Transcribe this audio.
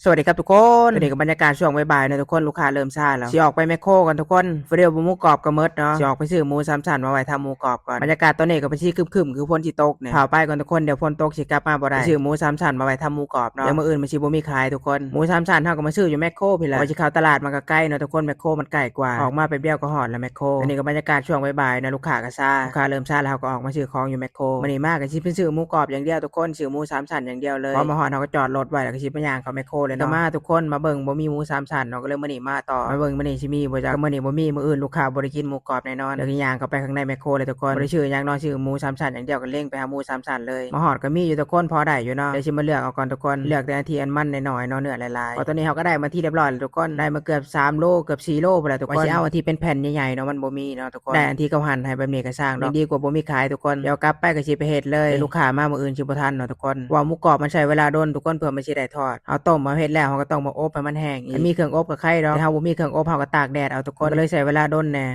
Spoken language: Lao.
ສະຫວັດດີຄັບທຸກຄົນ ຕອນນີ້ກໍບັນຍາກາດຊ່ວງບ່າຍໆເນາະທຸກຄົນ ລູກຄ້າເລີ່ມຊາແລ້ວ ຊິອອກໄປແມັກໂຄກ່ອນທຸກຄົນ ພໍດີວ່າໝູກອບກໍໝົດເນາະ ຊິອອກໄປຊື້ໝູສາມຊັ້ນມາໄວ້ຖ້າໝູກອບກ່ອນ ບັນຍາກາດຕອນນີ້ກໍເປັນສີຄຶ້ມໆ ຄືຝົນຊິຕົກນີ້ ຟ້າວໄປກ່ອນທຸກຄົນ ດຽວຝົນຕົກຊິກັບມາບໍ່ໄດ້ ໄປຊື້ໝູສາມຊັ້ນມາໄວ້ຖ້າໝູກອບເນາະ ດຽວມື້ອື່ນມັນຊິບໍ່ມີຂາຍທຸກຄົນ ໝູສາມຊັ້ນເຮົາກໍມາຊື້ຢູ່ແມັກໂຄພີ້ແຫຼະ ວ່າຊິເຂົ້າຕະຫຼາດມັນກໍໄກເນາະທຸກຄົນ ແມັກໂຄມັນໃກ້ກວ່າ ອອກມາແປັບດຽວກໍຮອດແລ້ວແມັກໂຄ ອັນນີ້ກໍບັນຍາກາດຊ່ວງບ່າຍໆເນາະ ລູກຄ້າກໍຊາ ລູກຄ້າເລີ່ມຊາແລ້ວ ເຮົາກໍອອກມາຊື້ຂອງຢູ່ແມັກໂຄ ມື້ນີ້ມາກໍຊິໄປຊື້ໝູກອບຢ່າງດຽວທຸກຄົນ ຊື້ໝູສາມຊັ້ນຢ່າງດຽວເລີຍ ພໍມາຮອດເຮົາກໍຈອດລົດໄວ້ແລ້ວກໍຊິໄປຍ່າງເຂົ້າແມັກໂຄເລີຍເນາະ ກໍມາທຸກຄົນ ມາເບິ່ງບໍ່ມີໝູສາມຊັ້ນເນາະ ກໍເລີຍມື້ນີ້ມາຕໍ່ ມາເບິ່ງມື້ນີ້ຊິມີບໍ່ຈັກ ມື້ນີ້ບໍ່ມີ ມື້ອື່ນລູກຄ້າບໍ່ໄດ້ກິນໝູກອບແນ່ນອນ ເລີຍຍ່າງເຂົ້າໄປຂ້າງໃນແມັກໂຄເລີຍທຸກຄົນ ບໍ່ໄດ້ຊື້ຫຍັງເນາະ ຊື້ໝູສາມຊັ້ນຢ່າງດຽວ ກໍເລັງໄປຫາໝູສາມຊັ້ນເລີຍ ມາຮອດກໍມີຢູ່ທຸກຄົນ ພໍໄດ້ຢູ່ເນາະ ດຽວຊິມາເລືອກເອົາກ່ອນທຸກຄົນ ເລືອກແຕ່ອັນທີ່ອັນມັນນ້ອຍໆເນາະ ເນື້ອຫຼາຍໆ ເພາະຕອນນີ້ເຮົາກໍໄດ້ມາທີ່ຮຽບຮ້ອຍແລ້ວທຸກຄົນ ໄດ້ມາເກືອບສາມໂລ ເກືອບສີ່ໂລພຸ້ນແຫຼະທຸກຄົນ ວ່າຊິເອົາອັນທີ່ເປັນແຜ່ນໃຫຍ່ໆເນາະ ມັນບໍ່ມີເນາະທຸກຄົນ ໄດ້ອັນທີ່ເຂົາຫັ່ນໃຫ້ແບບນີ້ກໍຊ່າງດອກ ຍັງດີກວ່າບໍ່ມີຂາຍທຸກຄົນ ດຽວກັບໄປກໍຊິໄປເຮັດເລີຍ ແຕ່ລູກຄ້າມາມື້ອື່ນຊິບໍ່ທັນເນາະທຸກຄົນ ເພາະວ່າໝູກອບມັນໃຊ້ເວລາດົນທຸກຄົນ ເພື່ອມັນຊິໄດ້ທອດ ເຮົາຕົ້ມເຮົາເຮັດແລ້ວ ເຮົາກໍຕ້ອງມາອົບໃຫ້ມັນແຫ້ງອີກ ຄັນມີເຄື່ອງອົບກໍໄຄດອກ ແຕ່ເຮົາບໍ່ມີເຄື່ອງອົບ ເຮົາກໍຕາກແດດເອົາທຸກຄົນ ກໍເລີຍໃຊ້ເວລາດົນແດ່.